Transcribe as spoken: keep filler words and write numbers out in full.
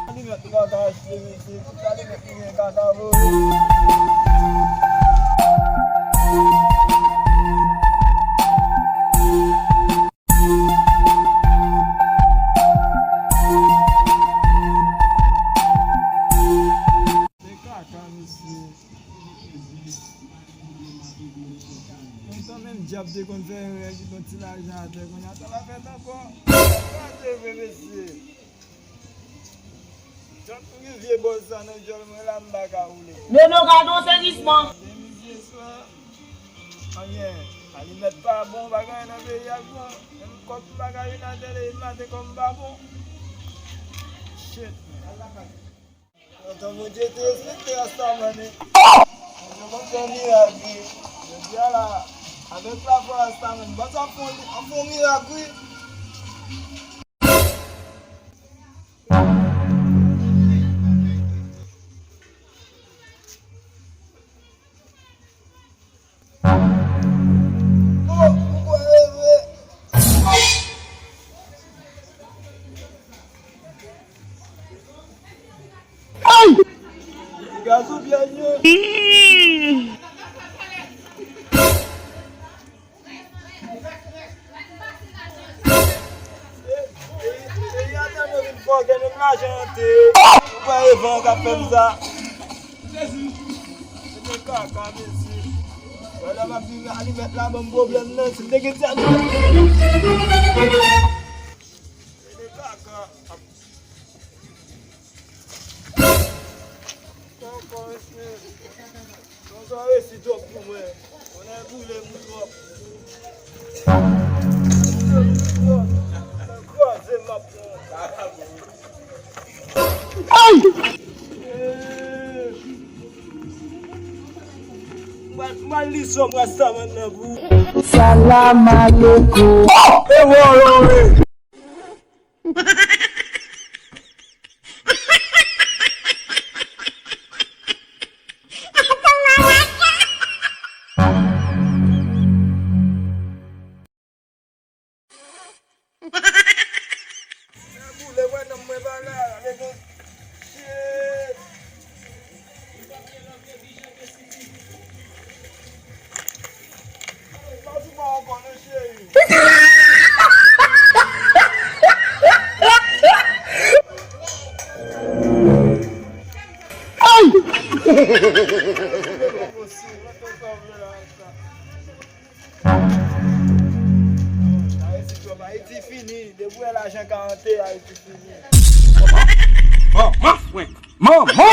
Alimèt li pa ka achte, mesye. Tout alimèt li gen kaka voye. Se kaka, mesye. Menm tan menm dyab te konn fè erè, kite yon ti lajan atè, kounye a sa va fèt ankò. Gade vre, mesye. Jan pou gen vye bòz sa nan djòl mwen la, m pa ka woule. Nono, gade yon sezisman. Depi yè swa, anyen. Alimèt pa bon, pa gen anyen nan peyi a k bon. Menm kòb m pa ka vin atè depi maten, kòb m pa bon. Shit, man. Tonton Bondye te respekte Rastaman, wi. Bondye konn fè mirak, wi. Jodi a la, avèk lafwa Rastaman, baz ap fè, ap fè mirak, wi. Oh, ou kwè e vre? Ay! Gazou byen ye. Peyi a tèlman vin fòkè, menm lajan an te. Ou kwè e van k ap fè m sa? Mete kaka, mesye. Wè, lè m ap viv alimèt la, ban m pwoblèm nan. Si m te gen ti alimèt. Mete kaka. Ankò, mesye. Sa resi twòp pou mwen. Mwen nan boule m twòp. Boule m twòp. Nan kraze m ap pran. Ay! Mwen, mwen li sòm Rastaman nan pou. Salam aleikum. E wò, wò, wò. Boule, wè, non, mwen pa la, ale gen. Shit. Ayiti fini, depi w wè lajan karante, Ayiti fini. Manman fwenk! Manman